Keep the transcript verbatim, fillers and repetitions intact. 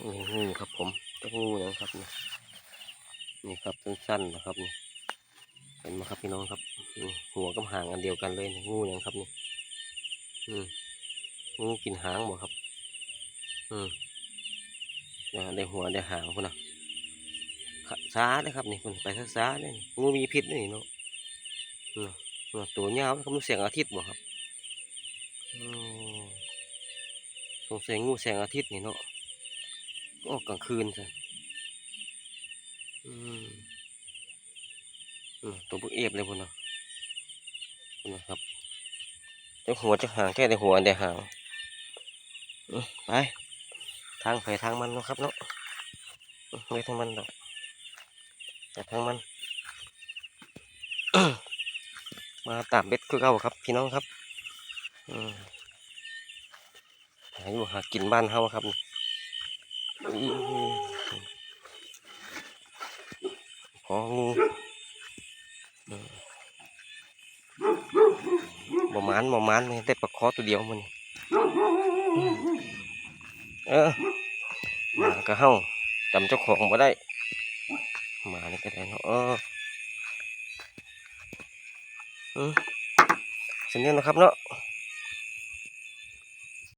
นี่งูครับผม จักงูหยังครับนี่ นี่ครับ สั้นๆนะครับนี่ เห็นไหมครับพี่น้องครับ นี่หัวกับหางอันเดียวกันเลยนี่ งูหยังครับนี่ อืม งูกินหางบ่ครับ อืม อ่า ได้หัวได้หางพุ้นนะ ขะ ช้าเลยครับนี่ พุ้นไปช้าๆเลยนี่ งูมีพิษด้วยนี่เนาะ อืม อ่า ตัวยาวนะครับ มันแสงอาทิตย์บ่ครับ อืม สงสัยงูแสงอาทิตย์นี่เนาะ ออกกลางคืนซะ อืม อืม ตัวบักเอฟเลยพุ้นนะ พุ้นนะครับ จักหัวจักหาง แค่ได้หัวได้หาง อืม ไป ทางไผทางมันเนาะครับเนาะ อืม ไปทางมันดอก ไปทางมัน มาตามเบ็ดคือเก่าครับ พี่น้องครับ อืม หาอยู่หากินบ้านเฮาครับ อืม ของู อืม บ่หมาน บ่หมานนี่ ได้ปลาคอตัวเดียวมื้อนี้ เออ หมาก็เห่า จำเจ้าของบ่ได้ หมานี่ก็ได้เนาะ เออ อืม เช่นนี้นะครับเนาะ